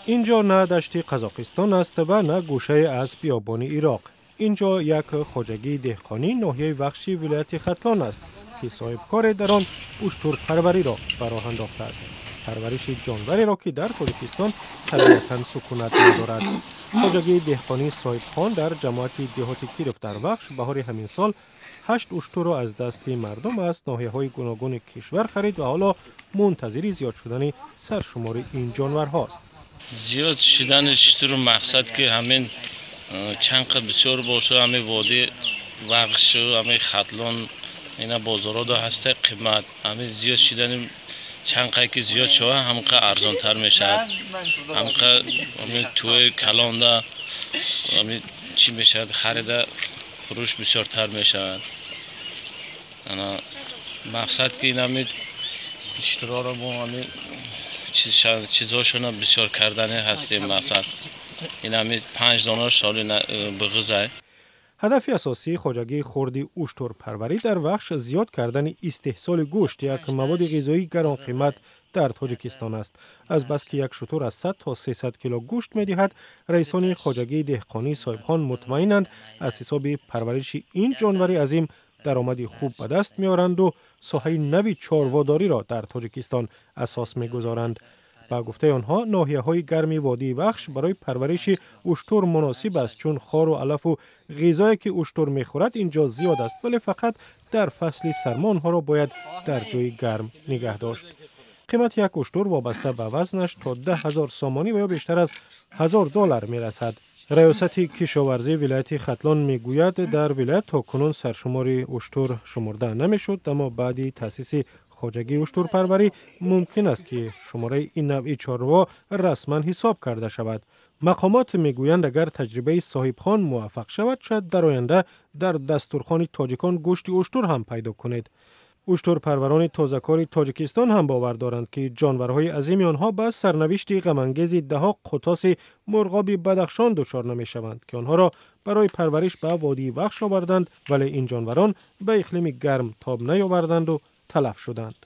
Ин ҷо на дашти Қазоқистон аст ва на гӯшае аз биёбони Ироқ. Ин ҷо як хоҷагии деҳқонии ноҳияи Вахши вилояти Хатлон аст, ки соҳибкоре дар он уштурпарвариро ба роҳ андохтааст, парвариши ҷонвареро, ки дар Тоҷикистон табиатан сукунат надорад. Хоҷагии деҳқонии Соҳибхон дар ҷамоати деҳоти Киров дар Вахш баҳори ҳамин сол ҳашт уштурро аз дасти мардум аз ноҳияҳои гуногуни кишвар харид ва ҳоло мунтазири зиёд шудани саршумори ин ҷонварҳост. Зиёд шудани шутуру мақсад, ки ҳамин чанд қад бисёр боша, ҳамин водии Вахшу ҳамин Хатлон ина бозородо ҳаста қимат. Ҳамин зиёд шудани, чанд қад ки зиёд шава, ҳамқа арзонтар мешавад, ҳамқа ҳамин тӯи калонда ҳамин чӣ мешавад, харида фурӯш бисёртар мешавад. Ана мақсад, ки ин ҳамин шутурҳоро мо ҳамин чизҳошона бисёр кардани ҳастем. Мақсад, ин ҳамин панҷ дона соли буғизай. Ҳадафи асосии хоҷагии хурди уштурпарварӣ дар Вахш зиёд кардани истеҳсоли гӯшт, як маводи ғизоии гаронқимат дар Тоҷикистон аст. Азбаски як шутур аз 100 то 300 кило гӯшт медиҳад, раисони хоҷагии деҳқонии Соҳибхон мутмаинанд, аз ҳисоби парвариши ин ҷонвари азим даромади хуб ба даст меоранду соҳаи нави чорводориро дар Тоҷикистон асос мегузоранд. Ба гуфтаи онҳо, ноҳияҳои гарми водии Вахш барои парвариши уштур муносиб аст, чун хору алафу ғизое, ки уштур мехӯрад, ин ҷо зиёд аст, вале фақат дар фасли сармо онҳоро бояд дар ҷои гарм нигаҳ дошт. Қимати як уштур вобаста ба вазнаш то 10 000 сомонӣ ва ё бештар аз 1000 доллар мерасад. Раёсати кишоварзии вилояти Хатлон мегӯяд, дар вилоят то кунун саршумори уштур шумурда намешуд, аммо баъди таъсиси хоҷагии уштурпарварӣ мумкин аст, ки шумораи ин навъи чорво расман ҳисоб карда шавад. Мақомот мегӯянд, агар таҷрибаи Соҳибхон муваффақ шавад, шояд дар оянда дар дастурхони тоҷикон гӯшти уштур ҳам пайдо кунед. Уштурпарварони тозакори Тоҷикистон ҳам бовар доранд, ки ҷонварҳои азими онҳо ба сарнавишти ғамангези даҳо қутоси мурғоби Бадахшон дучор намешаванд, ки онҳоро барои парвариш ба водии Вахш оварданд, вале ин ҷонварон ба иқлими гарм тоб наёварданду талаф шуданд.